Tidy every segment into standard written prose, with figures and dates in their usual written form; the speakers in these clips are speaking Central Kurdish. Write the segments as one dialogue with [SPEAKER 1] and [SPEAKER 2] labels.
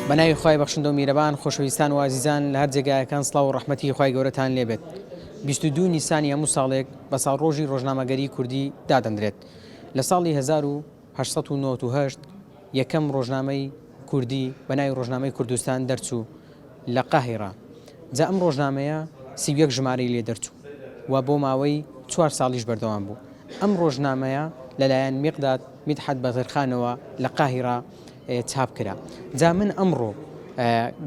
[SPEAKER 1] بەناوی خوای بەخشندە و میرەبان خۆشەویستان و ئازیزان لە هەر جێگایەکان سڵاو و ڕەحمەتی خوای گەورەتان لێبێت 22 نیسانی هەموو ساڵێک بە ساڵڕۆژی ڕۆژنامەگەری کوردی دادەندرێت لە ساڵی 1898 یەکەم ڕۆژنامەی کوردی بە ناوی ڕۆژنامەی کوردستان دەرچوو لە قاهیڕە جا ئەم ڕۆژنامەیە 31 ژمارەی لێ دەرچوو و بۆ ماوەی چوار ساڵیش بەردەوام بوو ئەم ڕۆژنامەیە لەلایەن میقداد میدحەت بەدرخانەوە لە قاهیڕە چاپ کرا. جا من ئەمڕۆ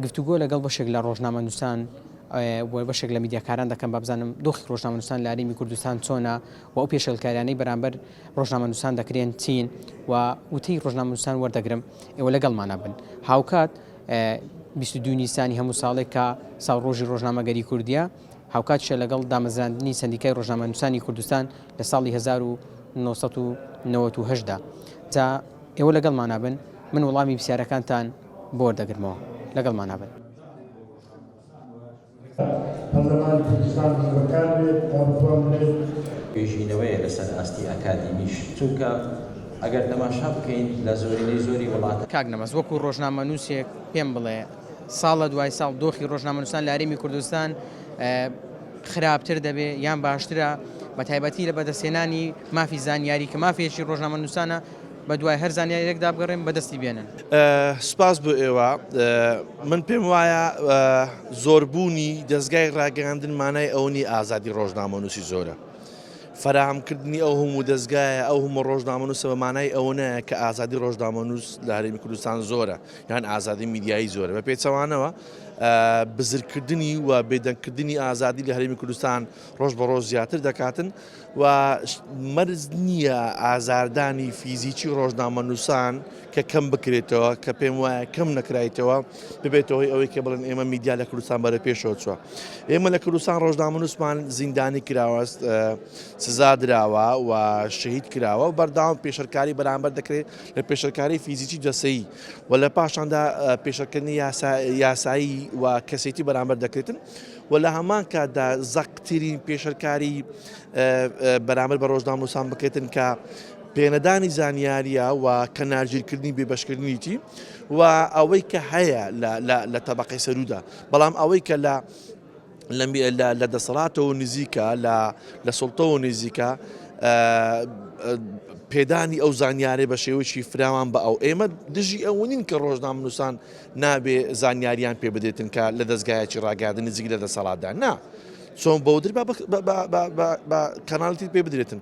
[SPEAKER 1] گفتوگۆ لەگەڵ بەشێک لە ڕۆژنامەنووسان و بەشێک لە میدیاکاران دەکەم با بزانم دۆخی ڕۆژنامەنووسان لە هەرێمی کوردستان چۆنە و ئەو پێشێلکاریانەی بەرامبەر ڕۆژنامەنووسان دەکرێن چین و وتەی ڕۆژنامەنووسان وەردەگرم ئێوە لەگەڵمانە بن. هاوکات 22 نیسانی هەموو ساڵێک کە ساڵڕۆژی ڕۆژنامەگەری کوردیە هاوکاتیشە لەگەڵ دامەزراندنی سەندیکای ڕۆژنامەنووسانی کوردستان لە ساڵی 1998 دا. جا ئێوە لەگەڵمانا بن من وەڵامی پرسیارەکانتان بۆ وەردەگرمەوە. لەگەڵمانا بن.
[SPEAKER 2] پەرلەمانی کوردستان بەکار بێت تا بتوانرێت.
[SPEAKER 3] توێژینەوەیە لەسەر ئاستی ئەکادیمیش، چونکە ئەگەر تەماشا بکەین لە زۆرینەی زۆری وڵاتە.
[SPEAKER 1] کاک نەبەز وەکو ڕۆژنامەنووسێک پێم بڵێ ساڵ لە دوای ساڵ دۆخی ڕۆژنامەنووسان لە هەرێمی کوردستان خراپتر دەبێ یان باشترە بە تایبەتی لە بەدەستهێنانی مافی زانیاری کە مافێکی ڕۆژنامەنووسانە بە دوای هەر زانیاریێکدا بگەڕێن بەدەستی بێنن.
[SPEAKER 4] سپاس بۆ ئێوە. من پێم وایە زۆربوونی دەزگای ڕاگەیاندن مانای ئەوە نییە ئازادی ڕۆژنامەنووسی زۆرە. فەراهەمکردنی ئەو هەموو دەزگایە، ئەو هەموو ڕۆژنامەنووسە بە مانای ئەوە نایە کە ئازادی ڕۆژنامەنووس لە هەرێمی کوردستان زۆرە یان ئازادی میدیایی زۆرە. بە پێچەوانەوە بزرکردنی و بێدەنگکردنی ئازادی لە هەرێمی کوردستان ڕۆژ بە ڕۆژ زیاتر دەکاتن و مەرج نییە ئازاردانی فیزیکی ڕۆژنامەنووسان کە کەم بکرێتەوە کە پێم وایە کەم نەکرایتەوە ببێتەوە هۆی ئەوەی کە بڵێن ئێمە میدیا لە کوردستان بەرە پێشەوە چووە ئێمە لە کوردستان ڕۆژنامەنووسمان زیندانی کراوە سزا دراوە و شەهید کراوە و بەردەوام پێشەرکاری بەرامبەر دەکرێت لە پێشەرکاری فیزیکی جەسەیی و لە پاشاندا پێشەکردنی یاسایی و کەسێتی بەرامبەر دەکرێتن و لە هەمان کاتدا زەقترین پێشەرکاری بەرامبەر بە ڕۆژنامەنووسان بکرێتن کە پێنەدانی زانیاریە و کەنارگیرکردنی بێبەشکردنیتی و ئەوەی کە هەیە لە تەبقەی سەرودا بەڵام ئەوەی کە لە لە دەسەڵاتەوە نزیکە لە سڵتەوە نزیکە پێدانی ئەو زانیارێ بە شێوەیەکی فراوان بە ئەو ئێمە دژی ئەوە نین کە ڕۆژنامەنووسان نابێ زانیاریان پێ بدرێتن کە لە دەزگایەکی ڕاگەیاندن نزیک لە دەسەڵاتدا نا چۆن بەودر بە کەناڵی تر پێ بدرێتن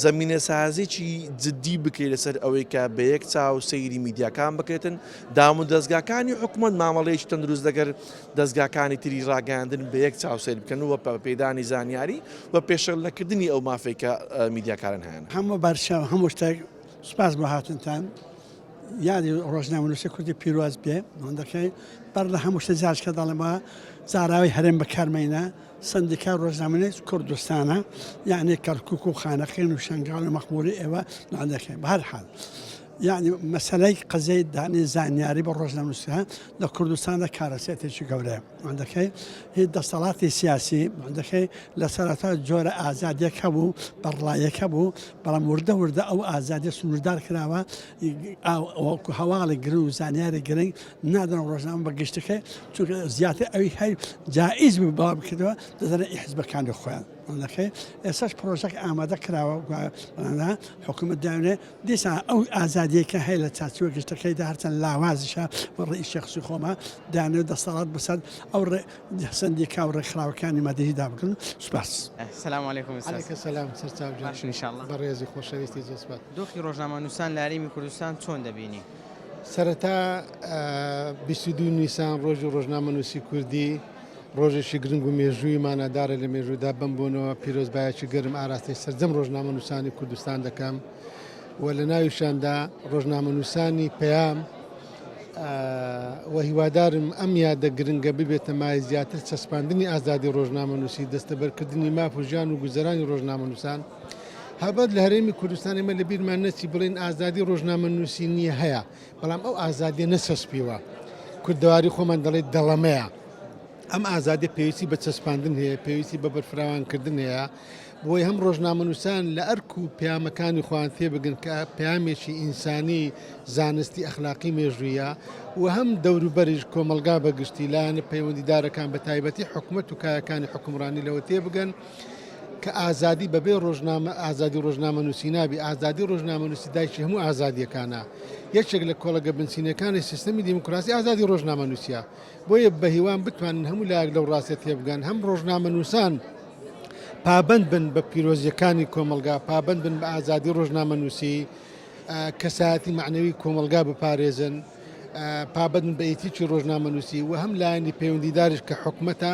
[SPEAKER 4] زەمینەسازێکی جددی بکرێت لەسەر ئەوەی کە بە یەک چاو سەیری میدیاکان بکرێتن دام و دەزگاکانی حکوومەت مامەڵەیەکی تەندروست لەگەر دەزگاکانی تری ڕاگەیاندن بە یەک چاو سەیر بکەن و پێدانی زانیاری و پێشێل نەکردنی ئەو مافەی کە میدیاکاران هەیانە.
[SPEAKER 5] هەموو بەرچاو هەموو شتێک سوپاس بۆ هاتنتان. یادی ڕۆژنامەنووسی کوردی پیرۆز بێ هەندەکەی بەر لە هەموو شتە جارشکە دەڵێمەوە زاراوی هەرێم بەکارمەینە سندیکای ڕۆژنامەنووس کوردستانە یعنی کەرکک و خانەقین و شنگال و مەخموری ئێوە نادەکەین بە هەر حال یعنی مەسەلەی قەزەی دانی زانیاری بە ڕۆژنامەنووسە لە کوردستاندا کارەسێتێکی گەورەیە دەکەی هیچ دەسەڵاتی سیاسی دەکەی لە سەرەتا جۆرە ئازادیەک هەبوو بەڕڵایەک هەبوو بەڵام وردە وردە ئەو ئازادیە سنووردار کراوە وەکو هەواڵی گرنگ و زانیاری گرنگ نادەن ڕۆژنامە بە گشتەکەی چونکە زیاتر ئەوی هەر جائیز بوو بڵاو بکردەوە دەدەنە حزبەکانی خۆیان دەکەی ئێستاش پرۆژەک ئامادە کراوە حکوومەت داوێ دیسان ئەو ئازادیەی کە هەیە لە چارچێوە گشتەکەیدا هەرچەند لاوازیشە و ڕێی شەخسی خۆمە دەیانەوێت دەسەڵات بەسەر ئەو سەندیکا و ڕێکخراوەکانی مەدەنیدا بگرن. سوپاس.
[SPEAKER 1] سلام علیکم استاذ.
[SPEAKER 6] علیک سلام سەرچاو گیان.
[SPEAKER 1] باشن ان شاءاللە.
[SPEAKER 6] بەڕێزی خۆشەویستی زۆر سوپاس.
[SPEAKER 1] دۆخی ڕۆژنامەنووسان لە هەرێمی کوردستان چۆن دەبینی؟
[SPEAKER 6] سەرەتا 22 نیسان ڕۆژی ڕۆژنامەنووسی کوردی ڕۆژێکی گرنگ و مێژووی مانادارە لە مێژوودا، بەم بۆنەوە پیرۆزبایەکی گەرم ئاراستەی سەرجەم ڕۆژنامەنووسانی کوردستان دەکەم و لە ناویشاندا ڕۆژنامەنووسانی پەیام و هیوادارم ئەم یادە گرنگە ببێتە مایەی زیاتر چەسپاندنی ئازادی ڕۆژنامەنووسی، دەستەبەرکردنی ماف و ژیان و گوزەرانی ڕۆژنامەنووسان. هەڵبەت لە هەرێمی کوردستان ئێمە لەبیرمان نەچی بڵێین ئازادی ڕۆژنامەنووسی نییە هەیە، بەڵام ئەو ئازادیە نەچەسپیوە. کوردەواری خۆمان دەڵێت دەڵەمەیە. ئەم ئازادیە پێویستی بە چەسپاندن هەیە، پێویستی بە بەرفراوانکردن هەیە. بۆی هەم ڕۆژنامەنووسان لە ئەرک و پەیامەکانی خۆیان تێبگەن کە پەیامێکی ئینسانی، زانستی، ئەخلاقی، مێژوویە و هەم دەوروبەریش کۆمەڵگا بە گشتی، لایەنە پەیوەندیدارەکان بە تایبەتی حکومەت و کایەکانی حوکمڕانی لەوە تێبگەن کە ئازادی بەبێ ڕۆژنامە ئازادی ڕۆژنامەنووسی نابی، ئازادی ڕۆژنامەنووسی دایکی هەموو ئازادییەکانە. یەکێک لە کۆڵەگە بنچینەکانی سیستەمی دیموکراسی ئازادی ڕۆژنامەنووسیە. بۆیە بەهیوام بتوانن هەموو لایەک لەو ڕاستیە تێبگەن، هەم ڕۆژنامەنووسان پابەند بن بە پیرۆزییەکانی کۆمەڵگا، پابەند بن بە ئازادی ڕۆژنامەنووسی، کەسایەتی مەعنەوی کۆمەڵگا بپارێزن، پابەند بن بە ئیتیکی ڕۆژنامەنووسی و هەم لایەنی پەیوەندیداریش کە حکومەتە،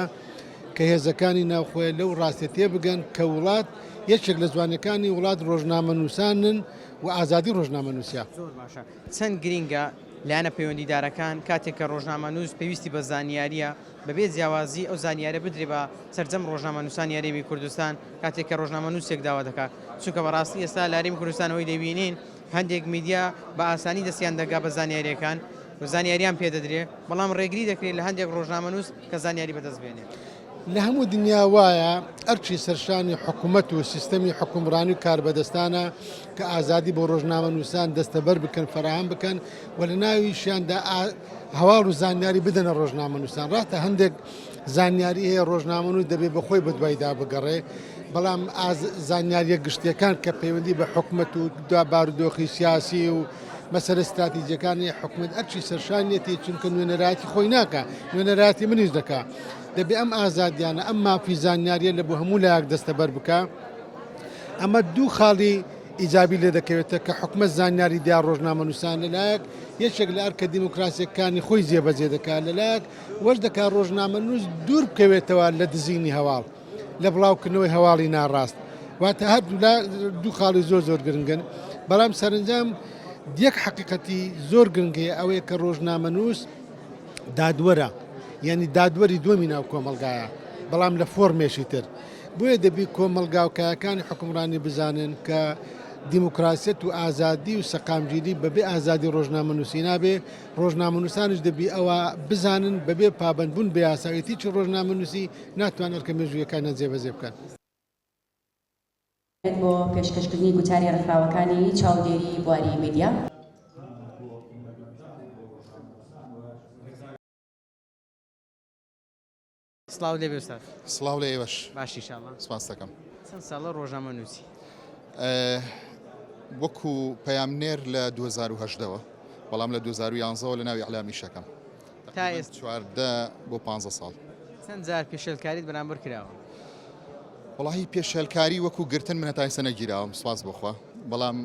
[SPEAKER 6] کە هێزەکانی ناوخۆیە لەو ڕاستیە تێبگەن کە وڵات یەکێک لە جوانیەکانی وڵات ڕۆژنامەنووسانن و ئازادی ڕۆژنامەنووسیە.
[SPEAKER 1] زۆر باشە چەند گرینگە لایەنە پەیوەندیدارەکان کاتێک کە ڕۆژنامەنووس پێویستی بە زانیارییە بەبێ جیاوازی ئەو زانیارە بدرێ بە سەرجەم ڕۆژنامەنووسانی هەرێمی کوردستان کاتێک کە ڕۆژنامەنووسێک داوا دەکات چونکە بەڕاستی ئێستا لە هەرێمی کوردستان ئەوەی دەبینین هەندێک میدیا بە ئاسانی دەستیان دەگا بە زانیارییەکان و زانیاریان پێ دەدرێ بەڵام ڕێگری دەکرێت لە هەندێک ڕۆژنامەنووس کە زانیاری بەدەست بێنێت.
[SPEAKER 6] لە هەموو دنیا وایە ئەرکی سەرشانی حکومەت و سیستەمی حوکمڕانی و کاربەدەستانە کە ئازادی بۆ ڕۆژنامەنووسان دەستەبەر بکەن فەراهەم بکەن و لە ناویشیاندا هەواڵ و زانیاری بدەنە ڕۆژنامەنووسان ڕاستە هەندێک زانیاری هەیە ڕۆژنامەنووس دەبێ بە خۆی بەدوایدا بگەڕێ بەڵام زانیاریە گشتیەکان کە پەیوەندی بە حکومەت و بارودۆخی سیاسی و مەسەلە ستراتیجیەکانی حکومەت ئەرکی سەرشانیەتی چونکە نوێنەرایەتی خۆی ناکا نوێنەرایەتی منیش دەکا دەبێ ئەم ئازادیانە ئەم مافی زانیاریە لە بۆ هەموو لایەک دەستەبەر بکە ئەمە دوو خاڵی ئیجابی لێ دەکەوێتە کە حکومەت زانیاری دیار ڕۆژنامەنووسان لەلایەک یەکێک لە ئەرکە دیموکراسیەکانی خۆی جێبەجێ دەکات لەلایەک وەش دەکات ڕۆژنامەنووس دوور بکەوێتەوە لە دزینی هەواڵ لە بڵاوکردنەوەی هەواڵی ناڕاست واتە هەردوولا دوو خاڵی زۆر زۆر گرنگن بەڵام سەرنجام یەک حقیقەتی زۆر گرنگەیە ئەوەیە کە ڕۆژنامەنووس دادوەرە یعنی دادوەری دووەمی ناو کۆمەلگایە بەڵام لە فۆرمێکی تر بۆیە دەبی کۆمەلگا و کایەکانی حکومڕانی بزانن کە دیموکراسیەت و ئازادی و سەقامگیری بەبێ ئازادی ڕۆژنامەنووسی نابێ ڕۆژنامەنووسانیش دەبی ئەوە بزانن بەبێ پابەندبوون بە یاسا و ئیتیکی ڕۆژنامەنووسی ناتوانن ئەرکە مێژوویەکانیان جێبەجێ بکەن.
[SPEAKER 7] بۆ پێشکەشکردنی گوتاری ڕێکخراوەکانی چاودێری بواری میدیا.
[SPEAKER 1] سڵاو لێ بێ ئوستاد.
[SPEAKER 8] سڵاو لە ئێوەش.
[SPEAKER 1] باشی ان شاء اللە.
[SPEAKER 8] سپاست دەکەم.
[SPEAKER 1] چەند ساڵە ڕۆژنامە نووسی؟
[SPEAKER 8] وەکو پەیامنێر لە 2010 ەوە بەڵام لە 2011 ەوە لە ناو ئیعلام ئیشەکەم.
[SPEAKER 1] تا ئێستا؟
[SPEAKER 8] 14 بۆ 15 ساڵ.
[SPEAKER 1] چەند جار پێشێلکاریت بەرامبەر کراوە؟
[SPEAKER 8] وەڵاهی پێشێلکاری وەکو گرتن من هەتا ئێستا نەگیراوم سپاس بۆ خوا بەڵام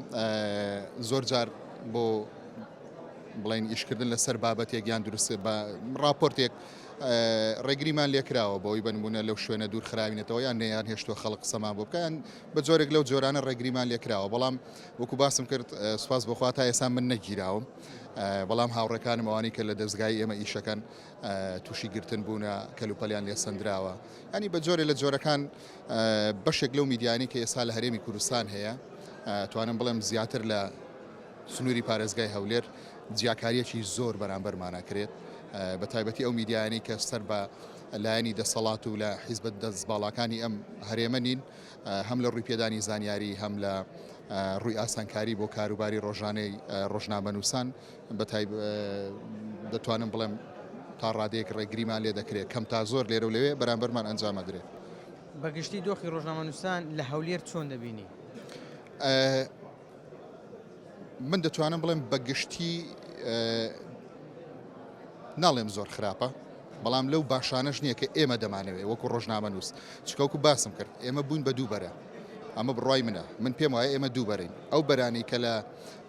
[SPEAKER 8] زۆر جار بۆ بڵێن ئیشکردن لەسەر بابەتێک یان دروست بە ڕاپۆرتێک ڕێگریمان لێکراوە بەوەی بە نمونە لەو شوێنە دوور خراوینەتەوە یان نەیان هێشتووە خەڵک قسەمان بۆ بکە یان بە جۆرێک لەو جۆرانە ڕێگریمان لێکراوە بەڵام وەکو باسم کرد سوپاس بۆخوا تا ئێستا من نەگیراوم بەڵام هاوڕێکانم ئەوانەی کە لە دەستگای ئێمە ئیشەکەن تووشی گرتن بوونە کەلوپەلیان لێ سەندراوە ینی بە جۆرێ لە جۆرەکان بەشێک لەو میدیانی کە ئێستا لە هەرێمی کوردستان هەیە توانم بڵێم زیاتر لە سنووری پارێزگای هەولێر جیاکارییەکی زۆر بەرامبەرمان ئەکرێت، بە تایبەتی ئەو میدیایانەی کە سەر بە لایەنی دەسەڵات و لە حیزبە دەستباڵاکانی ئەم هەرێمە نین، هەم لە ڕووی پێدانی زانیاری هەم لە ڕووی ئاسانکاری بۆ کاروباری ڕۆژانەی ڕۆژنامەنووسان دەتوانم بڵێم تا ڕادەیەک ڕێگریمان لێ دەکرێت کەم تا زۆر لێرە و لەوێ بەرامبەرمان ئەنجام ئەدرێت.
[SPEAKER 1] بە گشتی دۆخی ڕۆژنامەنووسان لە هەولێر چۆن دەبینی؟
[SPEAKER 8] من دەتوانم بڵێم بە گشتی ناڵێم زۆر خراپە بەڵام لەو باشانەش نییە کە ئێمە دەمانەوێت وەکو ڕۆژنامەنووس چکەوەکو باسم کرد ئێمە بووین بە دوو بەرە ئەمە بڕای منە من پێم وایە ئێمە دوو بەرین ئەو بەرانی کە لە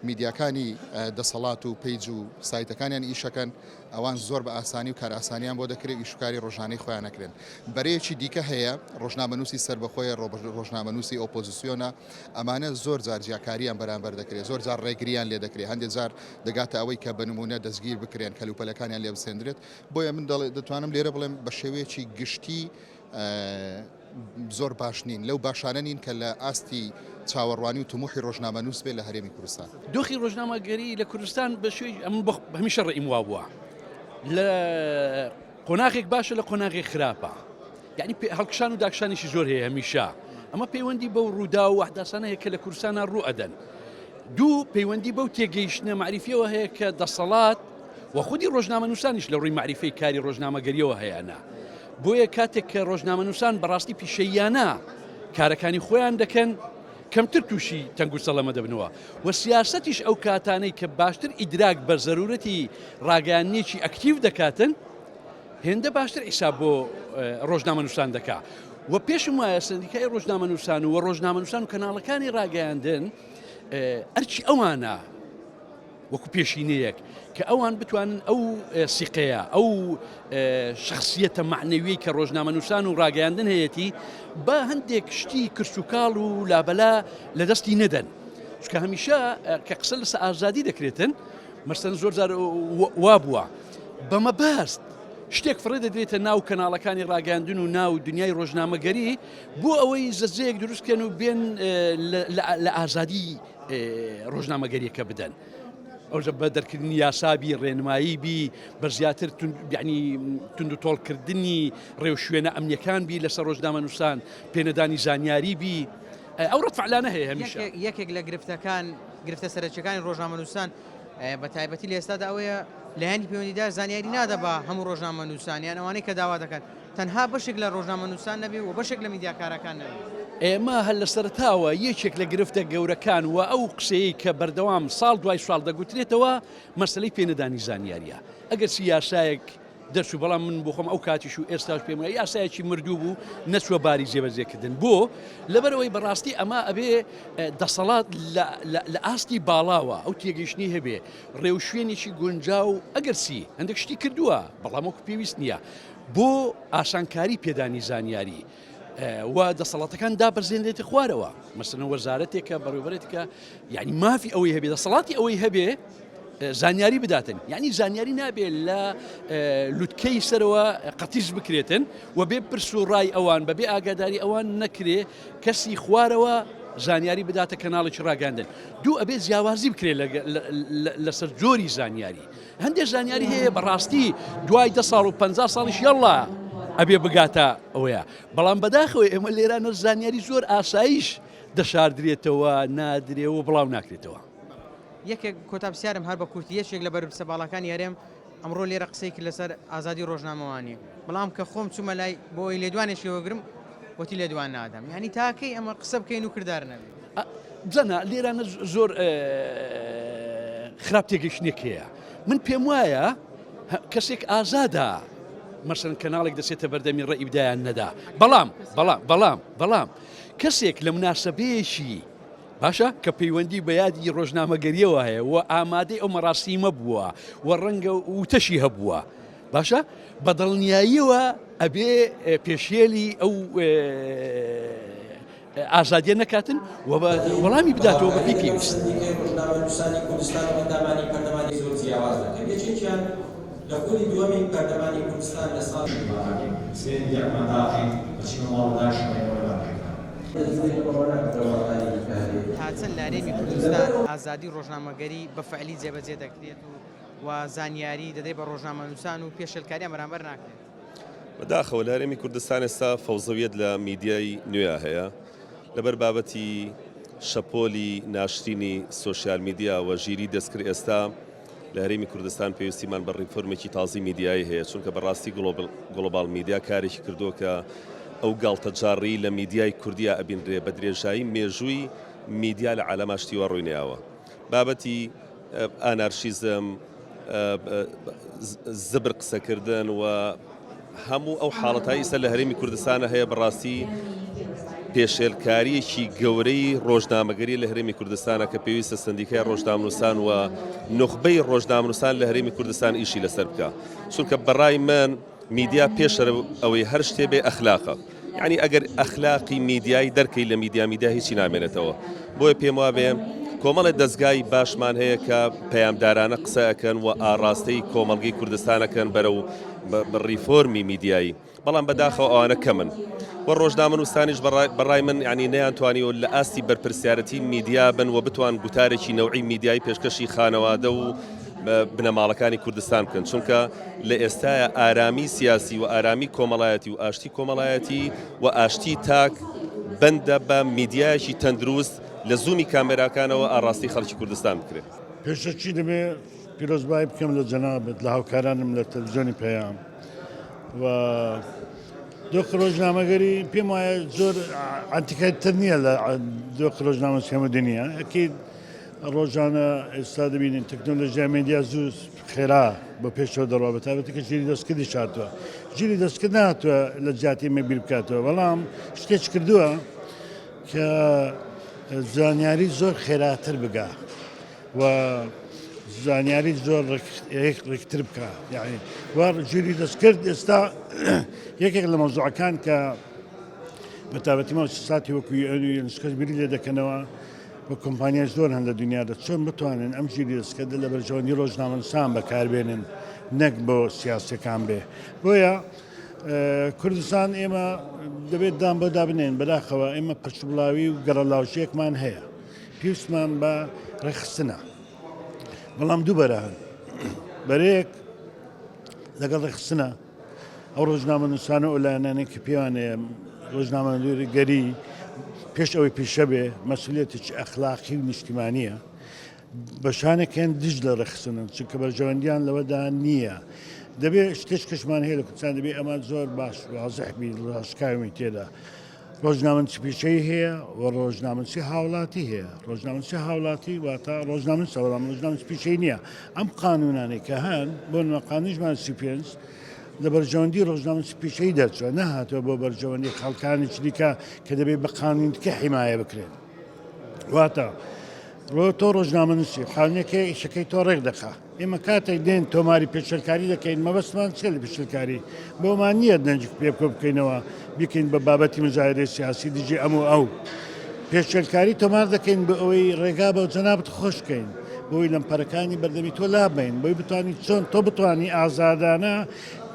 [SPEAKER 8] میدیاکانی دەسەڵات و page و سایتەکانیان ئیشەکەن ئەوان زۆر بە ئاسانی و کارئاسانیان بۆ دەکرێت ئیشوکاری ڕۆژانەی خۆیان نەکرێن بەرەیەکی دیکە هەیە ڕۆژنامەنووسی سەربەخۆیە ڕۆژنامەنووسی ئۆپۆزیسیۆنە ئەمانە زۆر جار جیاکارییان بەرامبەر دەکرێت، زۆر جار ڕێگرییان لێ دەکرێت، هەندێک جار دەگاتە ئەوەی کە بە نموونە دەستگیر بکرێن، کەلوپەلەکانیان لێ بسێندرێت. بۆیە من دەتوانم لێرە بڵێم بە شێوەیەکی گشتی زۆر باش نین، لەو باشانە نین کە لە ئاستی چاوەڕوانی و تموحی ڕۆژنامەنووس بێت لە هەرێمی کوردستان.
[SPEAKER 9] دۆخی ڕۆژنامەگەری لە کوردستان بە شێوەی ئەمن بە هەمیشە ڕێیم وابووە لە قۆناغێک باشە لە قۆناغێک خراپە یعنی هەڵکشان و داکشانێکی زۆر هەیە هەمیشە. ئەمە پەیوەندی بەو ڕووداو و ئەحداسانە هەیە کە لە کوردستانا ڕوو ئەدەن. دوو، پەیوەندی بەو تێگەیشتنە مەعریفیەوە هەیە کە دەسەڵات و خودی ڕۆژنامەنووسانیش لە ڕووی مەعریفەی کاری ڕۆژنامەگەریەوە هەیانە. بۆیە کاتێک کە ڕۆژنامەنووسان بەڕاستی پیشەییانە کارەکانی خۆیان دەکەن، کەمتر تووشی تەنگوچەڵەمە دەبنەوە و سیاسەتیش ئەو کاتانەی کە باشتر ئیدراک بە زەرورەتی ڕاگەیاندنێکی ئەکتیڤ دەکاتن، هێندە باشتر حیساب بۆ ڕۆژنامەنووسان دەکا و پێشم وایە سەندیکای ڕۆژنامەنووسان و ڕۆژنامەنووسان و کەناڵەکانی ڕاگەیاندن ئەرکی ئەوانە وەکو پێشینەیەک کە ئەوان بتوانن ئەو سیقەیە ئەو شخصیەتە معنەویەی کە ڕۆژنامەنووسان و ڕاگەیاندن هەیەتی بە هەندێک شتی کرچوکاڵ و لابەلا لە دەستی نەدەن چکە هەمیشە کە قسە لەسە ئازادی دەکرێتن مەسەن زۆر جار وا بووە بە مەبەست شتێک فڕێ دەدرێتە ناو کەناڵەکانی ڕاگەاندن و ناو دنیای ڕۆژنامەگەری بۆ ئەوەی زەجەیەک دروستکەن و بێن لە ئازادی ڕۆژنامەگەریەکە بدەن. ئەوجە بە دەرکردنی یاسابی ڕێنمایی بی بە زیاتر یعنی تونند و تۆڵکردنی ڕێوشوێنە ئەمنیەکان بی لەسەر ڕۆژنامەنووسان پێنەدانی زانیاری بی ئەو ڕەتفعلانە هەیە هەمیشە.
[SPEAKER 1] یەکێک لە گرفتەکان گرفتە سەرەکیەکانی ڕۆژنامەنووسان بە تایبەتی لە ئێستادا ئەوەیە لایەنی پەیوەندیدار زانیاری نادا بە هەموو ڕۆژنامەنووسان یان ئەوانەی کە داوا دەکەن تەنها بەشێک لە ڕۆژنامەنووسان نەبێ و بەشێک لە میدیاکارەکان نەبێ.
[SPEAKER 9] ئێمە هەر لە سەرەتاوە یەکێک لە گرفتە گەورەکان و ئەو قسەیەی کە بەردەوام ساڵ دوای ساڵ دەگوترێتەوە مەسەلەی پێنەدانی زانیارییە. ئەگەرچی یاسایەک دەرچوو بەڵام من بۆخۆم ئەو کاتیش و ئێستاش پێم وایە یاسایەکی مردوو بوو نەچووە باری جێبەجێکردن بۆ لەبەرەوەی بەڕاستی ئەمە ئەبێ دەسەڵات لە ئاستی باڵاوە ئەو تێگەیشتنی هەبێ ڕێوشوێنێکی گونجاو ئەگەرچی هەندێک شتی کردووە بەڵام وەکو پێویست نییە بۆ ئاسانکاری پێدانی زانیاری و دەسەڵاتەکان دابەزێنرێتە خوارەوە مەسەلەن وەزارەتێکە بەڕێوبەرێتکە یعنی مافی ئەوەی هەبێ دەسەڵاتی ئەوەی هەبێ زانیاری بداتن یعنی زانیاری نابێت لە لوتکەی سەرەوە قەتیس بکرێتن و بێ پرس و ڕای ئەوان بەبێ ئاگاداری ئەوان نەکرێ کەسی خوارەوە زانیاری بداتە کەناڵێکی ڕاگەاندن دوو ئەبێ جیاوازی بکرێت لەسەر جۆری زانیاری هەندێک زانیاری هەیە بەڕاستی دوای دە ساڵ و پ ساڵیش یاڵا ئەبێ بگاتە ئەوەیە بەڵام بەداخەوە ئێمە لێرانە زانیاری زۆر ئاسایش دەشاردرێتەوە نادرێ و بڵاو ناکرێتەوە.
[SPEAKER 1] یەکێک کۆتا پرسیارم هەر بە کورتی یەکێک لە بەرپرسە باڵاکانی هەرێم ئەمڕۆ لێرە قسەی کرد لەسەر ئازادی ڕۆژنامەوانی بەڵام کە خۆم چوومە لای بۆ ئەوەی لێدوانێکی وەگرم وتی لێدوان نادەم یعنی تاکەی ئەمە قسە بکەین و کردار نەبێت.
[SPEAKER 9] بزانە لێرانە زۆر خراپ تێگەیشتنێک هەیە من پێم وایە کەسێک ئازادە مەسەن کەناڵێک دەچێتە بەردەمی ڕێ ئیبدایان نەدا بەڵام بەڵام بەڵام بەڵام کەسێک لە مناسبەیەکی باشە کە پەیوەندی بە یادی ڕۆژنامەگەریەوە هەیە و ئامادەی ئەو مەراسیمە بووە و ڕەنگە وتەشی هەبووە باشە بە دڵنیاییەوە ئەبێ پێشێلی ئەو ئازادیە نەکاتن و وەڵامی بداتەوە بەپێی پێویست.
[SPEAKER 3] سەندیکای ڕۆژنامەنووسانی کوردستان و ئەندامانی پەرلەمانی زۆر جیاواز دەکەن یەکێکیان لە خولی دووەمی پەرلەمانی کوردستان لە ساڵی.
[SPEAKER 1] تا چەند لە هەرێمی کوردستان ئازادی ڕۆژنامەگەری بە فعلی جێبەجێ دەکرێت و و زانیاری دەدرێت بە ڕۆژنامەنووسان و پێشێلکاریان بەرامبەر ناکرێت؟
[SPEAKER 10] بەداخەوە لە هەرێمی کوردستان ئێستا فەوزەویەت لە میدیای نوێیا هەیە لەبەر بابەتی شەپۆلی ناشرینی سۆشیال میدیا و ژیری دەستکرد ئێستا لە هەرێمی کوردستان پێویستیمان بە ڕیفۆرمێکی تازی میدیایی هەیە چونکە بەڕاستی گڵۆباڵ میدیا کارێکی کردووە کە ئەو گاڵتەجاڕی لە میدیای کوردیا ئەبینرێ بە درێژایی مێژووی میدیا لە عالەما شتی وا ڕووی نەیاوە بابەتی ئانارشیزم زبر قسەکردن و هەموو ئەو حاڵەتای ئیستا لە هەرێمی کوردستانە هەیە بەڕاستی پێشێلکاریەکی گەورەی ڕۆژنامەگەری لە هەرێمی کوردستانە کە پێویستە سندیکای ڕۆژنامنووسان و نوخبەی ڕۆژنامنووسان لە هەرێمی کوردستان ئیشی لەسەر بکە چونکە بەڕای من میدیا پێش ئەوەی هەر شتێ بێ ئەخلاقە یعنی ئەگەر ئەخلاقی میدیایی دەرکەی لە میدیا میدیا هیچی نامێنێتەوە بۆیە پێم وابێ کۆمەڵێ دەستگای باشمان هەیە کە پەیامدارانە قسە ئەکەن و ئاڕاستەی کۆمەڵگەی کوردستانەکەن بەرەو ڕیفۆرمی میدیایی بەڵام بەداخەوە ئەوانە کەمن و ڕۆژنامەنووسانیش بەڕای من یعنی نەیانتوانیوە لە ئاستی بەرپرسیارەتی میدیا بن و بتوان گوتارێکی نەوعی میدیایی پێشکەشی خانەوادە و بنەماڵەکانی کوردستان بکەن چونکە لە ئێستایا ئارامی سیاسی و ئارامی کۆمەڵایەتی و ئاشتی کۆمەڵایەتی و ئاشتی تاک بەندە بە میدیایەکی تەندروست لە زوومی کامێراکانەوە ئاڕاستەی خەڵکی کوردستان بکرێت.
[SPEAKER 2] پێشەکی دەبێ پیرۆزبایی بکەم لە جەنابت، لە هاوکارانم لە تەلەفزیۆنی پەیام و دۆخی ڕۆژنامەگەری پێم وایە زۆر عەنتیکەتر نییە لە دۆخی ڕۆژنامەنووسی هەموو دنیا. ئەکید ڕۆژانە ئێستا دەبینین تەکنۆلۆژیا مێدیا زوو خێرا بۆ پێشەوە دەڕوا بە تایبەتی کە ژیری دەستکردیش هاتووە. ژیری دەستکرد نەهاتووە لە جیاتی ئێمە بیر بکاتەوە، بەڵام شتێک کردووە کە زانیاری زۆر خێراتر بگا و زانیاری زۆر ڕێکتر بکە یعنی و ژیری دەستکرد ئێستا یەکێک لە مەوزوعەکان کە بە تایبەتی مۆسیساتی وەکو یوئێن و یونسکۆش بیری لێ دەکەنەوە و کۆمپانیای زۆر هەن لە دنیادا چۆن بتوانن ئەم ژیری دەستکردە لە بەرژەوەندی ڕۆژنامەنووسان بەکاربێنن نەک بۆ سیاسەکان بێ بۆیە کوردستان ئێمە دەبێت دان بۆ دابنێن بەداخەوە ئێمە پرچبڵاوی و گەڕەلاوژێکمان هەیە پێویستمان بە ڕێکخستنە بەڵام دوو بەرە هەن بەرەیەک لەگەڵ ڕێکخستنە ئەو ڕۆژنامەنووسانە و لایەنانەی کە پێیانەیە ڕۆژنامەگەری پێش ئەوەی پیشە بێ مەسئولیەتێکی ئەخلاقی و نیشتیمانییە بەشانێک هەن دژ لە ڕێکخستنن چونکە بەرژەوەندیان لەوەدا نییە دەبێ شتێک کەشمان هەیە لە کوردستان دەبێ ئەمە زۆر باش وازح بی ڕاشکاوی تێدا ڕۆژنامەنووسی پیشەیی هەیە و ڕۆژنامەنووسی هاوڵاتی هەیە. ڕۆژنامەنووسی هاوڵاتی واتە ڕۆژنامەنووسە بەڵام ڕۆژنامەنووسی پیشەیی نییە. ئەم قانوونانەی کە هەن بۆ نموونە قانوونی ژمارە 35 لە بەرژەوەندی ڕۆژنامەنووسی پیشەیی دەرچووە نەهاتووە بۆ بەرژەوەندی خەڵکانێکی دیکە کە دەبێت بە قانوونی دیکە حیمایە بکرێن. واتە تۆ ڕۆژنامەنووسی قانونێک هەیە ئیشەکەی تۆ ڕێک دەخا. ئێمە کاتێک دێن تۆماری پێشێلکاری دەکەین مەبەستمان چیە لە پێشێلکاری؟ بۆمان نییە دەنگی پێ کۆ بکەینەوە بیکەین بە بابەتی مزایدەی سیاسی دژی ئەم و ئەو. پێشێلکاری تۆمار دەکەین بۆ ئەوەی ڕێگا بە جەنابت خۆش بکەین بۆی لەمپەرەکانی بەردەمی تۆ لابەین بۆی بتوانی چۆن تۆ بتوانی ئازادانە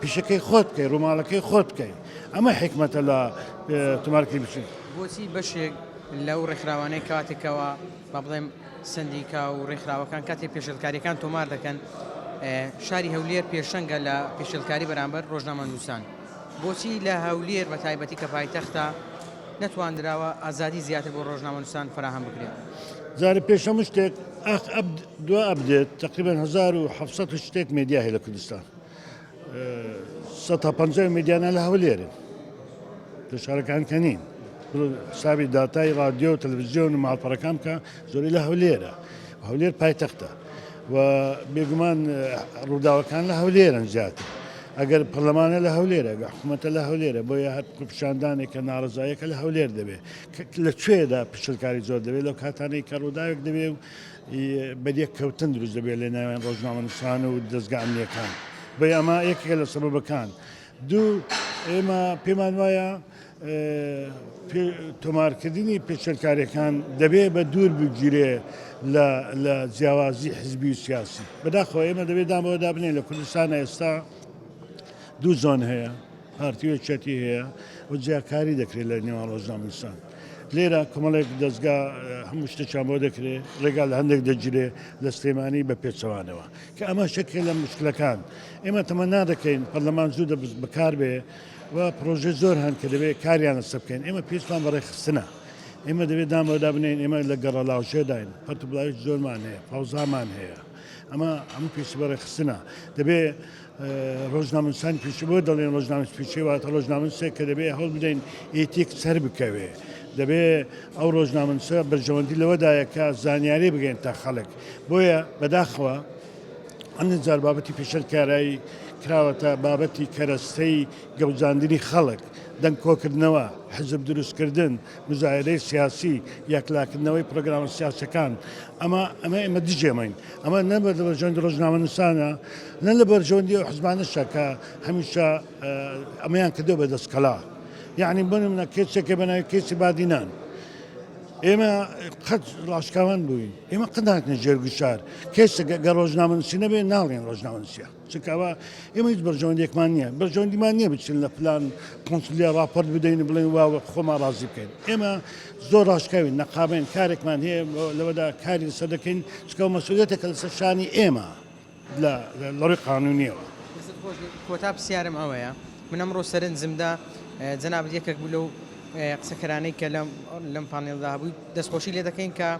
[SPEAKER 2] پیشەکەی خۆت بکەی ڕووماڵەکەی خۆت بکەی ئەمە حیکمەتە لە تۆمارکردنی پێشێل.
[SPEAKER 1] بۆچی بەشێک لەو ڕێکخراوانەی کاتێکەوە با بڵێم سەندیکا و ڕێکخراوەکان کاتێک پێشێلکاریەکان تۆمار دەکەن، شاری هەولێر پێشەنگە لە پێشێلکاری بەرامبەر ڕۆژنامەنووسان. بۆچی لە هەولێر بە تایبەتی کە پایتەختە نەتواندراوە ئازادی زیاتر بۆ ڕۆژنامەنووسان فەراهەم بکرێت؟
[SPEAKER 2] جارێ پێش هەموو شتێک ئاخ ئەب دوا ئەبدێت تقریبا 1700 شتێک مێدیا هەیە لە کوردستان. 150 مێدیانە لە هەولێرن لە شارەکان کە نین حسابی داتای ڕادیۆ و تەلەڤزیۆن و ماڵپەڕەکان بکە زۆری لە هەولێرە هەولێر پایتەختە و بێگومان ڕووداوەکان لە هەولێرن زیاتر ئەگەر پەرلەمانە لە هەولێرە گە حکوومەتە لە هەولێرە بۆیە هەر پیشاندانێک کە ناڕزایەکە لە هەولێر دەبێت لە کوێدا پشلکاری زۆر دەبێت لەو کاتانەی کە ڕووداوێک دەبێت و بەریەک کەوتن دروست دەبێت لە ناوێن ڕۆژنامەنووسان و دەزگا ئەمنیەکان بۆیە ئەمە یەکێکە لە سەبەبەکان دوو ئێمە پێمان وایە تۆمارکردنی پێشێلکاریەکان دەبێ بە دوور بگیرێ لە جیاوازی حزبی و سیاسی بەداخەوە ئێمە دەبێت دان بەوەدا بنێین لە کوردستان ئێستا دوو زۆن هەیە پارتی و یەکێتی هەیە و جیاکاری دەکرێت لە نێوان ڕۆژنامەنووسان لێرە کۆمەڵێک دەستگا هەموو شتێکیان بۆ دەکرێت ڕێگا لە هەندێک دەگیرێ لە سلێمانی بە پێچەوانەوە کە ئەمە شەکێ لە مشکلەکان ئێمە تەمەنا دەکەین پەرلەمان زوو دەبست بەکار بێ و پرۆژەی زۆر هەن کە دەبێت کاریان لەسەر بکەین ئێمە پێویستمان بە ڕێکخستنە ئێمە دەبێت دان بەوەدا بنێین ئێمە لە گەڕەلاوژێداین پەرت و بڵاویش زۆرمان هەیە فەوزامان هەیە ئەمە هەموو پێویستی بە ڕێکخستنە دەبێ ڕۆژنامەنووسانی پیشە بۆ دەڵێن ڕۆژنامەنووس پیشەی واتە ڕۆژنامەنووسێک کە دەبێ هەوڵ بدەین ئیتیک سەر بکەوێ دەبێ ئەو ڕۆژنامەنووسە بەرژەوەندی لەوەدایە کە زانیاری بگەین تا خەڵک بۆیە بەداخەوە هەندێک جار بابەتی پێشێلکارایی کراوەتە بابەتی کەرەستەی گەوجاندنی خەڵک، دەنگ کۆکردنەوە، حزب دروستکردن، موزایەدەی سیاسی، یەکلاکردنەوەی پرۆگرامە سیاسیەکان. ئەمە ئەمە ئێمە دژی ئەمەین. ئەمە نە لە بەرژەوەندی ڕۆژنامەنووسانە، نە لە بەرژەوەندی ئەو حزبانەشە کە هەمیشە ئەمەیان کردووە بە دەستکەلا. یەعنی بۆ نمونە کەیسێک هەیە بە ناوی کەیسی بادینان. ئێمە قەت ڕاشکاوان بووین ئێمە قەت ناتنە ژێر گوشار کەسێک گەر ڕۆژنامەنووسی نەبێ ناڵێن ڕۆژنامەنووسە چونکە ئەوە ئێمە هیچ بەرژەوەندیەکمان نییە بەرژەوەندیمان نییە بچین لە فلان قونسلیە ڕاپۆرت بدەین و بڵێن وا خۆمان ڕازی بکەین ئێمە زۆر ڕاشکاوین نەقابین کارێکمان هەیە لەوەدا کاری لەسەر دەکەین چونکە ئەو مەسئولیەتێکە لەسەر شانی ئێمە لە ڕووی قانونیەوە.
[SPEAKER 1] دەستت خۆش بێت کۆتا پرسیارم ئەوەیە من ئەمڕۆ سەرنجمدا جەنابت یەکێک بوو لەو. قسەکەرانەی کە لەم پانێڵدا هەبووی دەستخۆشی لێ دەکەین کە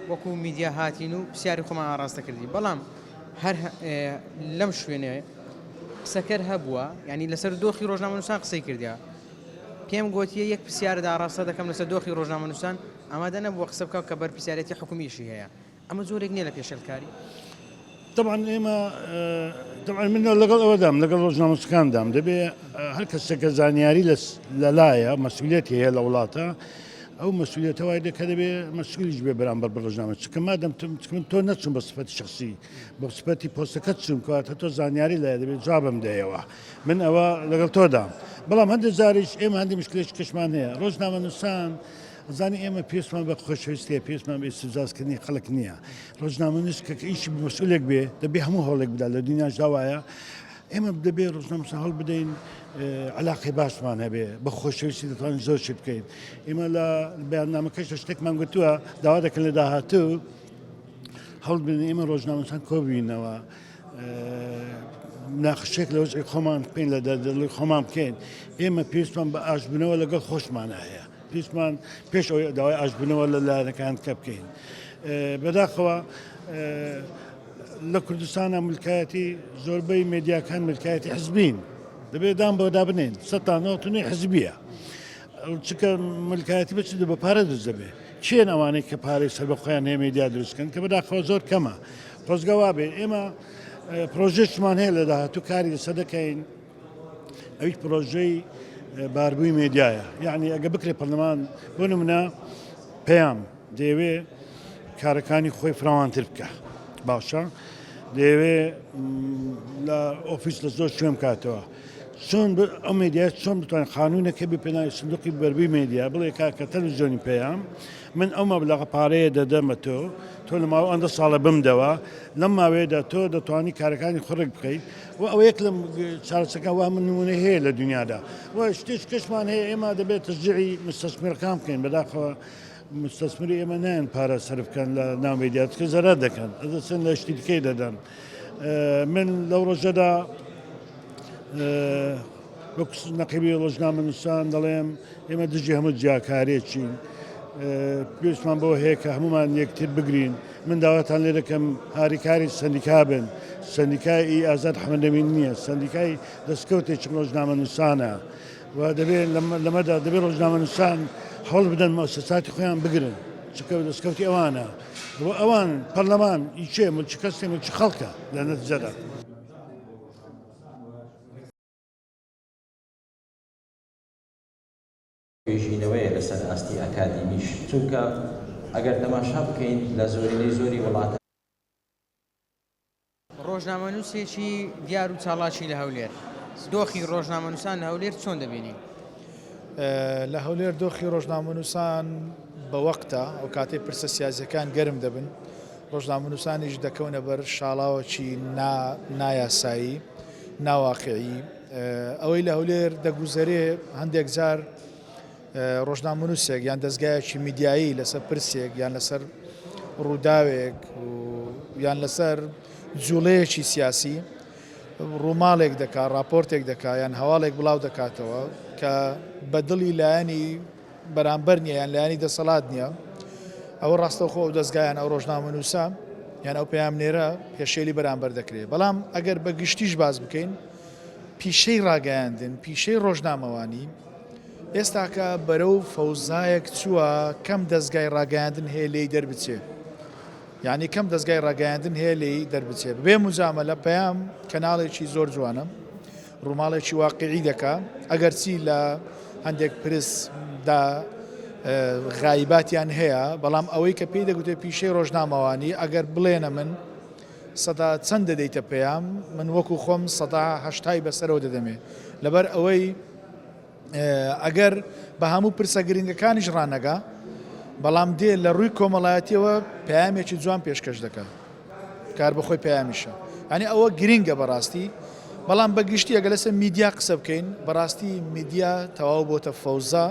[SPEAKER 1] وەکو میدیا هاتین و پرسیاری خۆمان ئاڕاستە کردی بەڵام هەر لەم شوێنێ قسەکەر هەبووە ینی لەسەر دۆخی ڕۆژنامەنووسان قسەی کردیا پێم گوتیە یەک پرسیارە ئاڕاستە دەکەم لەسەر دۆخی ڕۆژنامەنووسان ئامادە نەبووە قسە بکە کە بەرپرسیارەتی حکومیشی هەیە ئەمە جۆرێک نییە لە پێشێلکاری؟
[SPEAKER 2] تەبعەن ئێمە تەبعەن من لەگەڵ ئەوەدام لەگەڵ ڕۆژنامەنووسەکاندام دەبێ هەر کەسێک کە زانیاری لەلایە مەسئولیەتی هەیە لە وڵاتە ئەو مەسئولیەتە وای دەکە دەبێ مەسئولیش بێ بەرامبەر بە ڕۆژنامە چکە مادەم من تۆ نەچوم بە سفەتی شخصی بە سفەتی پۆستەکەت چوم کەواتە تۆ زانیاری لای دەبێت جوابم دەیەوە من ئەوە لەگەڵ تۆدام بەڵام هەندێک جاریش ئێمە هەندێک مشکلێک کەشمان هەیە ڕۆژنامەنووسان ئەزانی ئێمە پێویستمان بە خۆشەویستیە، پێویستمان بە ئیستفزازکردنی خەڵک نییە. ڕۆژنامەنووس کە ئیشی بە مەسئولێک بێ، دەبێ هەموو هەوڵێک بدات، لە دنیاشدا وایە. ئێمە دەبێ ڕۆژنامەنووسان هەوڵ بدەین عەلاقەی باشمان هەبێ، بە خۆشەویستی دەتوانین زۆر شت بکەین. ئێمە لە بەیاننامەکەشدا شتێکمان گوتووە، داوا دەکەن لە داهاتوو هەوڵ بدەین ئێمە ڕۆژنامەنووسان کۆببینەوە. مناقشەیەک لە وەزعی خۆمان بکەین لە دەردەڵی خۆمان بکەین ئێمە پێویستمان بە ئاشبوونەوە لەگەڵ خۆشمانە هەیە پێویستمان پێش ئەوەی داوای ئاشبوونەوە لە لایەنەکان کە بکەین بەداخەوە لە کوردستانە ملکایەتی زۆربەی مێدیاکان ملکایەتی حزبین دەبێت دان بەوەدا بنێن سەتا نۆتونی حزبیە چکە ملکایەتی بچ بە پارە دروست دەبێت کێن ئەوانەی کە پارەی سەربەخۆیان هەیە مێدیا دروستکەن کە بەداخەوە زۆر کەمە خۆزگە وابێ ئێمە پرۆژێکمان هەیە لە داهاتوو کاری لەسەر دەکەین ئەویش پرۆژەی باربووی مێدیایە یعنی ئەگە بکرێت پەرلەمان بۆ نمونە پەیام دەیەوێ کارەکانی خۆی فراوانتر بکە باشە دەیەوێ لە ئۆفیس لە زۆر شوێن بکاتەوە چۆن ئەو مێدیا چۆن بتوانین قانونەکە بێ پێناوی سندوقی بەربووی مێدیا بڵێ کاکە تەلەڤیزیۆنی پەیام من ئەو مەبلەغە پارەیە دەدەمە تۆ تۆ لە ماوە ئەندە ساڵە بمدەوە لەم ماوەیەدا تۆ دەتوانی کارەکانی خڕێک بکەیت و ئەوە یەک لەم چارەسەکان وا من نمونە هەیە لە دنیادا و شتێک کەشمان هەیە ئێمە دەبێت تەشجیعی مستەسمرەکان بکەین بەداخەوە مستەسمری ئێمە نایەن پارە سەرف بکەن لە ناو میدیا چونکە زەرەر دەکەن ئەدەچن لە شتی دیکەی دەدەن من لەو ڕۆژەدا وەک نەقیبی ڕۆژنامەنووسان دەڵێم ئێمە دژی هەموو جیاکارێکین پێویستمان بەوە هەیە کە هەمومان یەکتر بگرین من داواتان لێ دەکەم هاریکاری سەندیکا بن سەندیکای ئازاد حەمەدەمین نییە سەندیکای دەستکەوتێکی ڕۆژنامەنووسانە و دەبێت لەمەدا دەبێت ڕۆژنامەنووسان هەوڵ بدەن مؤسساتی خۆیان بگرن چونکە دەستکەوتی ئەوانە و ئەوان پەرلەمان ئی کێ ملکی کەس نیە ملکی خەڵکە لە نەتیجەدا.
[SPEAKER 3] توێژینەوەیە لەسەر ئاستی ئەکادیمیش، چونکە ئەگەر تەماشا بکەین لە زۆرینەی زۆری وڵاتان.
[SPEAKER 1] ڕۆژنامەنووسێکی دیار و چاڵاکی لە هەولێر، دۆخی ڕۆژنامەنووسان لە هەولێر چۆن دەبینی؟
[SPEAKER 11] لە هەولێر دۆخی ڕۆژنامەنووسان بە وەقتە، ئەو کاتەی پرسە سیاسییەکان گەرم دەبن، ڕۆژنامەنووسانیش دەکەونە بەر شاڵاوەکی نایاسایی، ناواقیعی. ئەوەی لە هەولێر دەگوزەرێ هەندێک جار ڕۆژنامەنووسێک یان دەزگایەکی میدیایی لەسەر پرسێک یان لەسەر ڕووداوێک و یان لەسەر جوڵەیەکی سیاسی ڕووماڵێک دەکا ڕاپۆرتێک دەکا یان هەواڵێک بڵاو دەکاتەوە کە بە دڵی لایەنی بەرامبەر نییە یان لایەنی دەسەڵات نییە ئەوە ڕاستەوخۆ ئەو دەزگایان ئەو ڕۆژنامەنووسە یان ئەو پەیامنێرە پێشێلی بەرامبەر دەکرێت بەڵام ئەگەر بە گشتیش باس بکەین پیشەی ڕاگەیاندن پیشەی ڕۆژنامەوانی ئێستاکە بەرەو فەوزایەک چووە کەم دەزگای ڕاگەیاندن هەیە لێی دەربچێ یعنی کەم دەزگای ڕاگەیاندن هەیە لێی دەربچێ بێ مجامەلە پەیام کەناڵێکی زۆر جوانە ڕووماڵێکی واقعی دەکا ئەگەرچی لە هەندێک پرس دا غایباتیان هەیە بەڵام ئەوەی کە پێی دەگوتێ پیشەی ڕۆژنامەوانی ئەگەر بڵێنە من سەدا چەند دەدەیتە پەیام من وەکو خۆم سەدا هەشتای بەسەرەوە دەدەمێ لەبەر ئەوەی ئەگەر بە هەموو پرسە گرنگەکانیش ڕانەگا بەڵام دێ لە ڕووی کۆمەڵایەتیەوە پەیامێکی جوان پێشکەش دەکا کار بەخۆی پەیامیشە یعنی ئەوە گرنگە بەڕاستی بەڵام بە گشتی ئەگەر لەسەر میدیا قسە بکەین بەڕاستی میدیا تەواو بۆتە فەوزا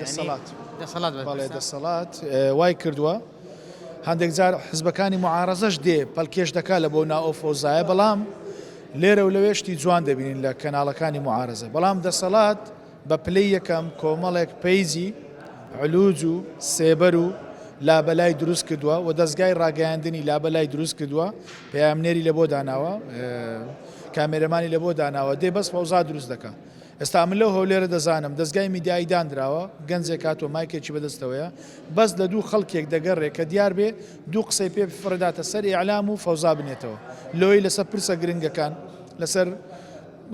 [SPEAKER 11] دەسەڵات
[SPEAKER 1] دەسەڵات
[SPEAKER 11] بەڵێ دەسەڵات وای کردووە هەندێک جار حزبەکانی معارەزەش دێ پەلکێش دەکا لە بۆ ناو ئەو فەوزایە بەڵام. لێرە و لەوێ شتی جوان دەبینین لە کەناڵەکانی موعارەزە، بەڵام دەسەڵات بە پلەی یەکەم کۆمەڵێک page ی علوج و سێبەر و لابەلای دروست کردووە و دەزگای ڕاگەیاندنی لابەلای دروست کردووە، پەیامنێری لەبۆ داناوە، کامێرەمانی لەبۆ داناوە، دێ بەس فەوزا دروست دەکا. ئێستا من لەو هەولێرە دەزانم دەزگای میدیایی دانراوە، گەنجێک هاتووە مایکێکی بەدەستەوەیە، بەس لە دوو خەڵکێک دەگەڕێ کە دیار بێ دوو قسەی پێ فڕێداتە سەر ئیعلام و فەوزا بنێتەوە لۆی لەسەر پرسە گرنگەکان، لەسەر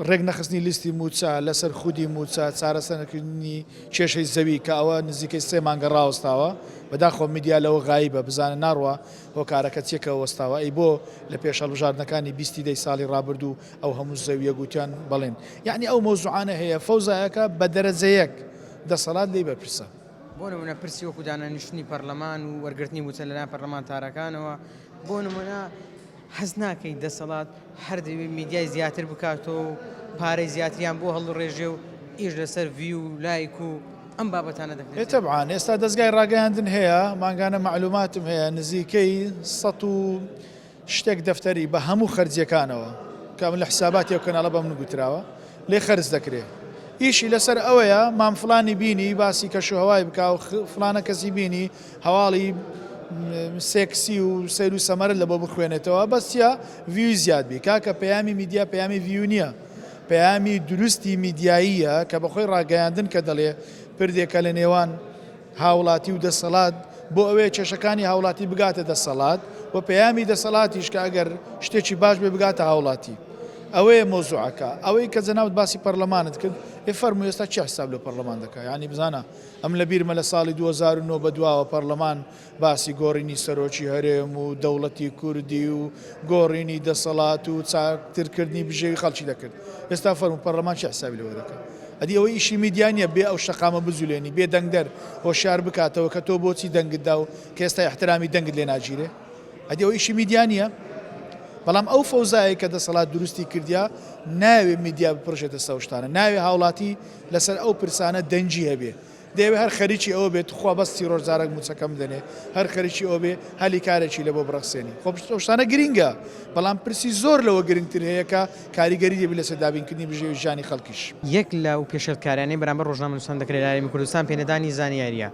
[SPEAKER 11] ڕێک نەخستنی لیستی مووچە، لەسەر خودی مووچە، چارەسەرنەکردنی کێشەی زەوی کە ئەوە نزیکەی سێ مانگە ڕاوەستاوە، بەداخەوە میدیا لەوە غایبە بزانە ناڕوا هۆکارەکە چیە کە وەستاوە، ئەی بۆ لە پێش هەڵبژاردنەکانی بیستی دەی ساڵی ڕابردوو ئەو هەموو زەویە گوتیان بەڵێن یەعنی ئەو مەوزوعانە هەیە فەوزایەکە بە دەرەجە یەک دەسەڵات لێی بەرپرسە.
[SPEAKER 1] بۆ نمونە پرسی وەکو دانەنیشتنی پەرلەمان و وەرگرتنی موچە لەلایەن پەرلەمانتارەکانەوە بۆ نمونە هەست ناکەی دەسەڵات هەر دەیەوێت میدیای زیاتر بکاتەوە و پارەی زیاتریان بۆ هەڵڕێژێ و ئیش لەسەر view و لایک و ئەم بابەتانە دەکرێت.
[SPEAKER 11] ئێ تەبعان ئێستا دەزگای ڕاگەیاندن هەیە مانگانە مەعلوماتم هەیە نزیکەی سەت و شتێک دەفتەری بە هەموو خەرجیەکانەوە کە لە حساباتی ئەو کەناڵە بە من گوتراوە لێ خەرج دەکرێ ئیشی لەسەر ئەوەیە مام فلانی بینی باسی کەشوهەوای بکا و فلانە کەسی بینی هەواڵی سێکسی و سەیر و سەمەرە لە بۆ بخوێنێتەوە بەس چیە view ی زیاد بی کاکە پەیامی میدیا پەیامی view نییە پەیامی دروستی میدیاییە کە بەخۆی ڕاگەیاندن کە دەڵێ پردێکە لە نێوان هاوڵاتی و دەسەڵات بۆ ئەوەیە کێشەکانی هاوڵاتی بگاتە دەسەڵات و پەیامی دەسەڵاتیش کە ئەگەر شتێکی باش بێ بگاتە هاوڵاتی ئەوەیە مەوزوعەکە ئەوەی کە جەنابت باسی پەرلەمانت کرد ئێ فەرموو ئێستا چی حساب لە پەرلەمان دەکا یانی بزانە ئەم لە بیرمە لە ساڵی 2009 بەدواوە پەرلەمان باسی گۆڕینی سەرۆکی هەرێم و دەوڵەتی کوردی و گۆڕینی دەسەڵات و چاکترکردنی بژێوی خەڵکی دەکرد. ئێستا فەرموو پەرلەمان چی حسابی لەوە دەکات؟ ئەدی ئەوە ئیشی میدیا نییە بێ ئەو شەقامە بجولێنی، بێ دەنگدەر هۆشیار بکاتەوە کە تۆ بۆچی دەنگت دا و کە ئێستا ئیحترامی دەنگت لێ ناگیرێ؟ ئەدی ئەوە ئیشی میدیا نییە؟ بەڵام ئەو فەوزایەی کە دەسەڵات دروستی کردیە نایەوێ میدیا بپڕژێتە سەر ئەو شتانە، نایەوێ هاوڵاتی لەسەر ئەو پرسانە دەنگی هەبێ. دەیەوێ هەر خەریکی ئەوە بێ توخوا بەس سی ڕۆژ جارەک موچەکەم بدەنێ، هەر خەریکی ئەوە بێ هەلی کارێکی لەبۆ بڕەخسێنی. خۆ ئەو شتانە گرینگە، بەڵام پرسی زۆر لەوە گرنگتر هەیە کە کاریگەری دەبی لەسەر دابینکردنی بژێوی ژیانی خەڵکیش.
[SPEAKER 1] یەک لەو پێشێلکاریانەی بەرامبەر ڕۆژنامەنووسان دەکرێت لە هەرێمی کوردستان پێنەدانی زانیارییە.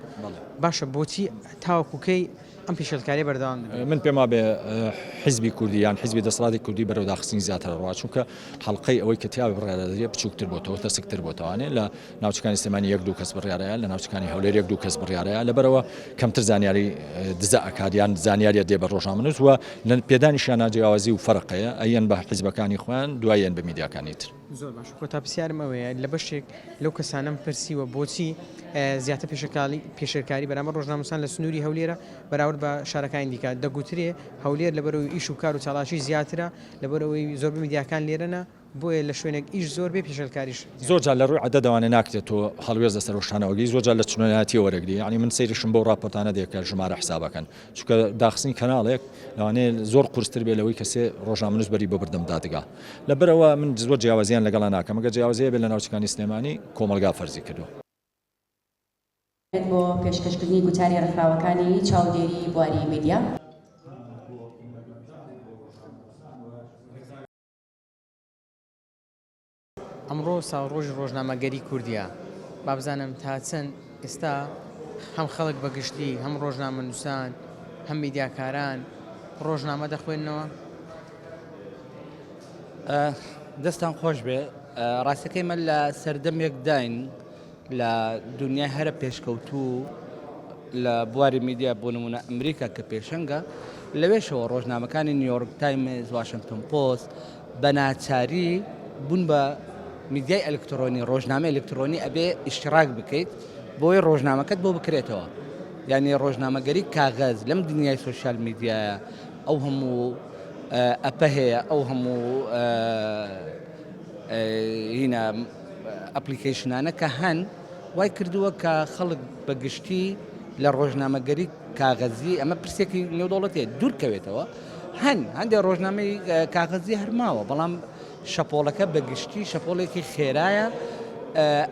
[SPEAKER 1] باشە بۆچی تاوەکو کەی ئەم پێشێلکارییە بەردەوام دەبێت؟
[SPEAKER 12] من پێم وابێ حیزبی کوردی یان حیزبی دەسەڵاتی کوردی بەرەو داخستنی زیاتر ئەڕوا چونکە حەڵقەی ئەوەی کە تیا بڕیار دەدرێت بچووکتر بۆتەوە تەسکتر بۆتەوانێ لە ناوچەکانی سلێمانی یەک دوو کەس بڕیارەیە لە ناوچەکانی هەولێر یەک دوو کەس بڕیارەیە لەبەرەوە کەمتر زانیاری دزە ئەکات یان زانیاریە دێ بە ڕۆژنامەنووس و لە پێدانیشیان ناجیاوازی و فەرق هەیە ئەیەن بە حیزبەکانی خۆیان دوایەن بە میدیاکانی تر.
[SPEAKER 1] زۆر باش کۆتا پرسیارم ئەوەیە لە بەشێک لەو کەسانەم پرسیوە بۆچی زیاتر پێشێلکاری بەرامبەر ڕۆژنامەنووسان لە سنووری هەولێرە بەراورد بە شارەکانی دیکە دەگوترێ هەولێر لەبەرئەوەی ئیش و کار و چالاکی زیاترە لەبەرئەوەی زۆربەی میدیاکان لێرەنە بۆیە لە شوێنێک ئیش زۆر بێ پێشێلکاریش زیاترە.
[SPEAKER 12] زۆر جار لە ڕووی عەدەدەوانە ناکرێت تۆ هەڵوێست لەسەر ئەو شتانە وەرگری، زۆر جار لە چنۆنایەتیەوە وەرەگری، یەعنی من سەیریشم بەو ڕاپۆرتانە دێ کە ژمارە حسابەکەن، چونکە داخستنی کەناڵێک لەوانەیە زۆر قورستر بێ لەوەی کە سێ ڕۆژنامەنووس بەری بۆ بردەم دادگا. لەبەرئەوە من زۆر جیاوازیان لەگەڵا ناکەم، ئەگەر جیاوازی هەبێ لە ناوچەکانی سلێمانی کۆمەڵگا فەرزی کردووە.
[SPEAKER 7] بۆ پێشکەشکردنی گوتاری ڕێکخراوەکانی چاودێری بواری میدیا.
[SPEAKER 1] ئەمڕۆ ساڵڕۆژی ڕۆژنامەگەری کوردیە، با بزانم تا چەند ئێستا هەم خەڵک بە گشتی هەم ڕۆژنامەنووسان هەم میدیاکاران ڕۆژنامە دەخوێننەوە؟
[SPEAKER 13] دەستان خۆش بێ ڕاستەکەی من لە سەردەمێکداین لە دنیای هەرە پێشکەوتوو لە بواری میدیا بۆ نمونە ئەمریکا کە پێشەنگە لەوێشەوە ڕۆژنامەکانی نیویۆرک تایمز واشنگتۆن پۆست بە ناچاری بوون بە میدیای ئەلکترۆنی ڕۆژنامە ئەلکترۆنی ئەبێ ئیشتراک بکەیت بۆی ڕۆژنامەکەت بۆ بکرێتەوە یعنی ڕۆژنامەگەری کاغەز لەم دنیای سوسیال میدیایە ئەو هەموو ئەپە هەیە ئەو هەموو هینا ئەپلیکەیشنانە کە هەن وای کردووە کە خەڵک بە گشتی لە ڕۆژنامەگەری کاغەزی ئەمە پرسێکی نێودەوڵەتێ دوور کەوێتەوە هەن هەندێک ڕۆژنامەی کاغەزی هەرماوە بەڵام شەپۆڵەکە بە گشتی شەپۆڵێکی خێرایە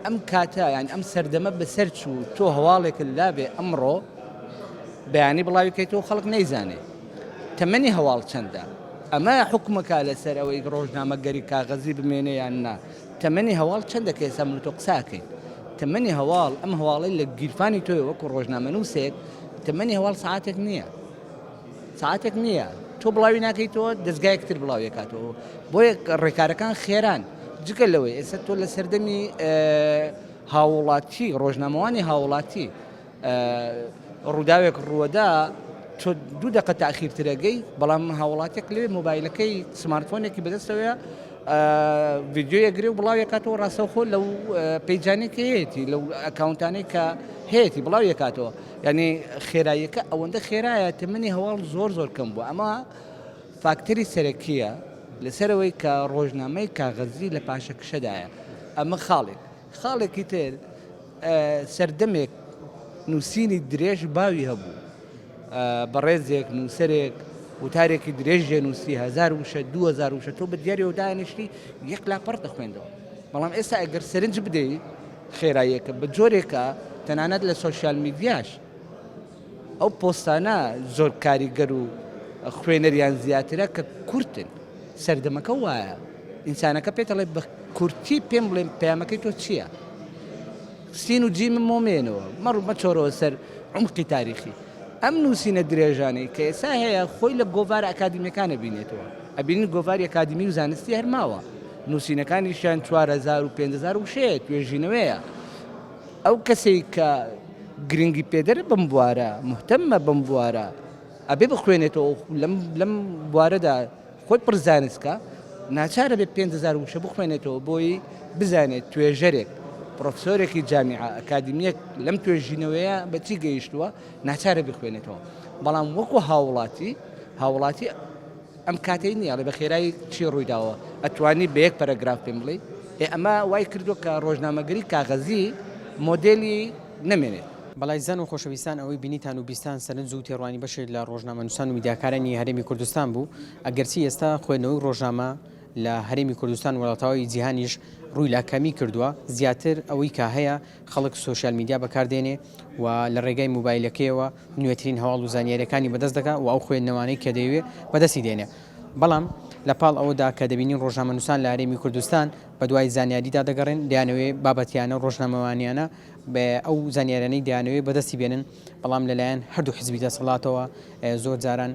[SPEAKER 13] ئەم کاتە یان ئەم سەردەمە بەسەر چوو تۆ هەواڵێکت لابێ ئەمڕۆ بەیانی بڵاوی کەیتەوە خەڵک نەیزانێ تەمەنی هەواڵ چەندە؟ ئەمە حوکمەکا لەسەر ئەوەی ڕۆژنامەگەری کاغەزی بمێنێ یان نا. تەمەنی هەواڵ چەندە کە ئێستا من و تۆ قسە ئەکەین؟ تەمەنی هەواڵ، ئەم هەواڵەی لە گیرفانی تۆیە وەکو ڕۆژنامەنووسێک، تەمەنی هەواڵ سەعاتێک نییە. سەعاتێک نییە. تۆ بڵاوی ناکەیتەوە، دەزگایەک تر بڵاوی ئەکاتەوە. بۆیە ڕێکارەکان خێران. جگە لەوەی ئێستا تۆ لە سەردەمی هاووڵاتی، ڕۆژنامەوانی هاووڵاتی، ڕووداوێک ڕووەدا تۆ دوو دەقە تاخیر ترەگەی بەڵام هاوڵاتێک لێ مۆبایلەکەی سمارتفۆنێکی بەدەستەوەیە ڤیددیو یەگرێ و بڵاوێکاتەوە ڕاستەوخۆ لەو پەیجانەی کە هەیەی لەو ئەکاونتانەی کە هەیەی بڵاو یەکاتەوە یعنی خێراییەکە ئەوەندە خێرایە تەمەنی هەواڵ زۆر زۆر کەم بوو ئەمە فاکتەری سەرەکیە لەسەرەوەی کە ڕۆژنامەی کاغەزی لە پاشەکشەدایە ئەمە خاڵێک خاڵێکی تر سەردەمێک نووسینی درێژ باوی هەبوو. بەڕێزێک، نووسەرێک وتارێکی درێژێ نووسی، هەزار وشە، 2000 وشە، تۆ بە دیاریەوە دانیشتی یەک لاپەڕ دەخوێندەوە. بەڵام ئێستا ئەگەر سەرنج بدەیت خێراییەکە بە جۆرێکە تەنانەت لە سۆشیال میدیاش ئەو پۆستانە زۆر کاریگەر و خوێنەریان زیاترە کە کورتن. سەردەمەکە وایە. ئینسانەکە پێت ئەڵێ بە کورتی پێم بڵێ پەیامەکەی تۆ چییە؟ سین و جیمم بۆ مێنەوە مەڕ مەچۆرەوە سەر عمقی تاریخی. ئەم نووسینە درێژانەی کە ئێستا هەیە خۆی لە گۆڤارە ئەکادیمیەکان ئەبینێتەوە. ئەبینین گۆڤاری ئەکادیمی و زانستی هەر ماوە. نووسینەکانیشیان 4000 و 5000 وشەیە، توێژینەوەیە. ئەو کەسەی کە گرنگی پێدەرە بەم بوارە، مهتەمە بەم بوارە، ئەبێ بخوێنێتەوە لەم لەم بوارەدا خۆی پڕ زانست کا، ناچارە بێ 5000 وشە بخوێنێتەوە بۆی بزانێت توێژەرێک، پڕۆفسۆرێکی جامیعە، ئەکادیمییەک لەم توێژینەوەیە بە چی گەیشتووە، ناچارە بیخوێنێتەوە. بەڵام وەکو هاووڵاتی، هاووڵاتی ئەم کاتەی نییە ئەڵێ بە خێرایی چی ڕوویداوە، ئەتوانی بە یەک پەرەگراف پێم بڵێی؟ ئێ ئەمە وای کردووە کە ڕۆژنامەگەری کاغەزی مۆدێلی نەمێنێت.
[SPEAKER 1] بەڵای زان و خۆشەویستان ئەوەی بینیتان و بیستان سەرنج و تێڕوانی بەشێک لە ڕۆژنامەنووسان و میدیاکارانی هەرێمی کوردستان بوو، ئەگەرچی ئێستا خوێندنەوەی ڕۆژنامە لە هەرێمی کوردستان و لە تەواوی جیهانیش ڕووی لە کەمی کردووە، زیاتر ئەوەی کە هەیە خەڵک سۆشیال میدیا بەکاردێنێ و لە ڕێگای موبایلەکەیەوە نوێترین هەواڵ و زانیاریەکانی بەدەست دەکا و ئەو خوێندنەوانەی کە دەیەوێ بەدەستی دێنێ. بەڵام لە پاڵ ئەوەدا کە دەبینین ڕۆژنامەنووسان لە هەرێمی کوردستان بەدوای زانیاریدا دەگەڕێن، دەیانەوێ بابەتیانە و ڕۆژنامەوانیانە ئەو زانیاریانەی دەیانەوێ بەدەستی بێنن، بەڵام لەلایەن هەردوو حزبی دەسەڵاتەوە زۆر جاران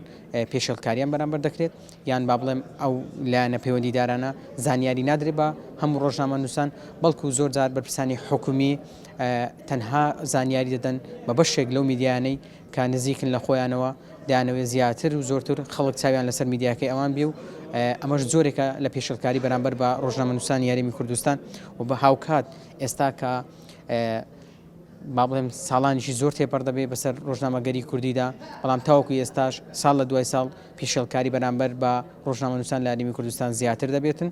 [SPEAKER 1] پێشێلکاریان بەرامبەر دەکرێت یان با بڵێم ئەو لایەنە پەیوەندیدارانە زانیاری نادرێت بە هەموو ڕۆژنامەنووسان، بەڵکو زۆر جار بەرپرسانی حکومی تەنها زانیاری دەدەن بە بەشێک لەو میدیایانەی کە نزیکن لە خۆیانەوە دەیانەوێت زیاتر و زۆرتر خەڵک چاویان لەسەر میدیاکەی ئەوان بێ و ئەمەش جۆرێکە لە پێشێلکاری بەرامبەر بە ڕۆژنامەنووسانی هەرێمی کوردستان و بە هاوکات ئێستا کە با بڵێم ساڵانیشی زۆر تێپەڕ دەبێ بەسەر ڕۆژنامەگەری کوردیدا، بەڵام تاوەکو ئێستاش ساڵ لە دوای ساڵ پێشێلکاری بەرامبەر بە ڕۆژنامەنووسان لە هەرێمی کوردستان زیاتر دەبێتن،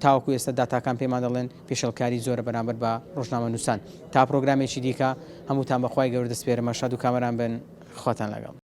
[SPEAKER 1] تاوەکو ئێستا داتاکان پێمان دەڵێن پێشێلکاری زۆرە بەرامبەر بە ڕۆژنامەنووسان. تا پرۆگرامێکی دیکە هەمووتان بە خوای گەورە دەسپێرم، شاد و کامەران بن، خواتان لەگەڵ.